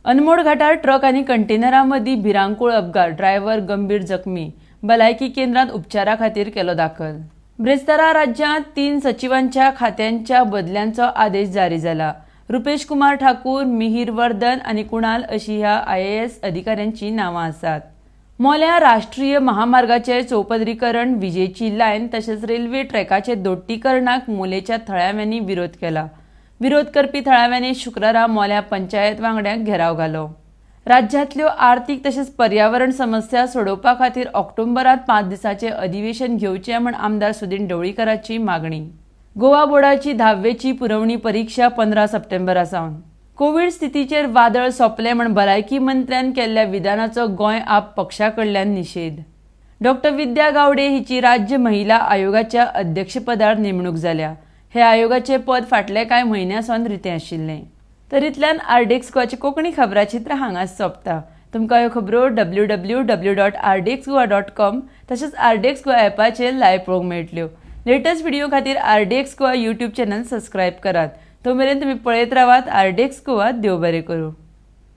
Anmod घाटार truck आनी कंटेनरा मदीं भिरांकूळ अपघात, ड्रायव्हर गंभीर जखमी, भलायकी केंद्रांत उपचारा खातीर केलो दाखल. ब्रेस्तारा राज्यांत 3 सचिवांच्या खात्यांच्या बदल्यांचो आदेश जारी जाला. रुपेश कुमार ठाकूर, मिहीर वर्धन आनी कुणाल अशी ह्या आयएएस अधिकाऱ्यांची नांवां आसात. मोल्या राष्ट्रीय महामार्गाचे चौपदरीकरण, विजेची लायन तशेंच रेल्वे ट्रॅकाचे दोट्टीकरणाक मोलेच्या थळाव्यांनी विरोध केला. विरोध करपी थळाव्यांनी शुक्रारा मोल्या पंचायत वांगड्यांक घेराव घालो. राज्यांतल्यो आर्थीक तशेंच पर्यावरण समस्या सोडोवपा खातीर ऑक्टोबरांत 5 दिसांचें अधिवेशन घेवचें म्हूण आमदार सुदीन ढवळीकराची मागणी. गोवा बोर्डाची 10वेची पुरवणी परिक्षा 15 सप्टेंबरा सावन. कोवीड स्थितीचेर वादळ सोंपलें म्हूण भलायकी मंत्र्यान केल्ल्या विधानाचो गोंय आप पक्षा कडल्यान निशेध. डॉक्टर विद्या गावडे हिची राज्य महिला आयोगाच्या अध्यक्षपदार नेमणूक जाल्या. हे आयोगाचे पद फाटले कांय म्हयन्यां सावन रितें आशिल्लें. तर इतल्यान आरडीएक्स गोवाची कोंकणी खबराचित्र हांगाच सोंपता. तुमकां ह्यो खबरो www.rdxgoa.com तशेंच आरडीएक्स गोवा ॲपाचेर लायव्ह पळोवंक मेळटल्यो. लेटस्ट व्हिडिओ खातीर RDX Goa YouTube channel subscribe करात. तो मेरेन तुमी पळयत रावात आरडीएक्स गोवा. देव बरें करूं.